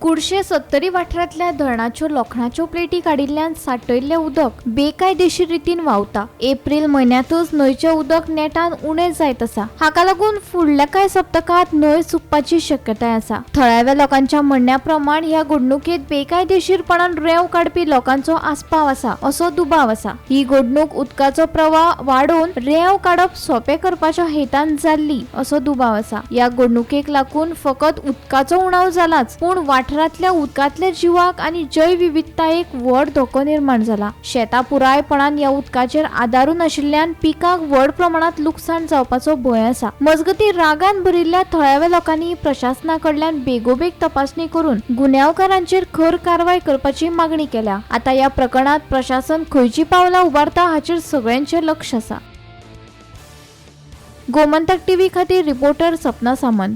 कुडशे सत्तरी वाठारांतल्या धरणाच्यो लोखणाच्यो प्लेटी काडिल्ल्यान सांठयल्लें उदक बेकायदेशीर रितीन व्हांवता. एप्रील म्हयन्यांतूच न्हंयचें उदक नेटान उणें जायत आसा. हाका लागून फुडल्या कांय सप्तकांत न्हंय सुकपाची शक्यताय आसा. थळाव्या लोकांच्या म्हणण्या प्रमाण ह्या घडणुकेंत बेकायदेशीरपणान रेंव काडपी लोकांचो आस्पाव आसा असो दुबाव आसा. ही घडणूक उदकाचो प्रवाह वाडोवन रेंव काडप सोंपें करपाच्या हेतान जाल्ली असो दुबाव आसा. ह्या घडणुकेक लागून फकत उदकाचो उणाव जालाच, पूण वाठारांतल्या उदकांतल्या जिवाक आनी जैवविविधतायेक व्हड धोको निर्माण जाला. शेतां पुरायपणान ह्या उदकाचेर आदारून आशिल्ल्यान पिकाक व्हड प्रमाणांत लुकसाण जावपाचो भंय आसा. मजगतीं, रागान भरिल्ल्या थळाव्या लोकांनी प्रशासना कडल्यान बेगोबेग तपासणी करून गुन्यांवकारांचेर खर कारवाय करपाची मागणी केल्या. आतां ह्या प्रकरणांत प्रशासन खंयची पावलां उबारता हाचेर सगळ्यांचें लक्ष आसा. गोमंतक टीव्ही खातीर रिपोर्टर सपना सामंत.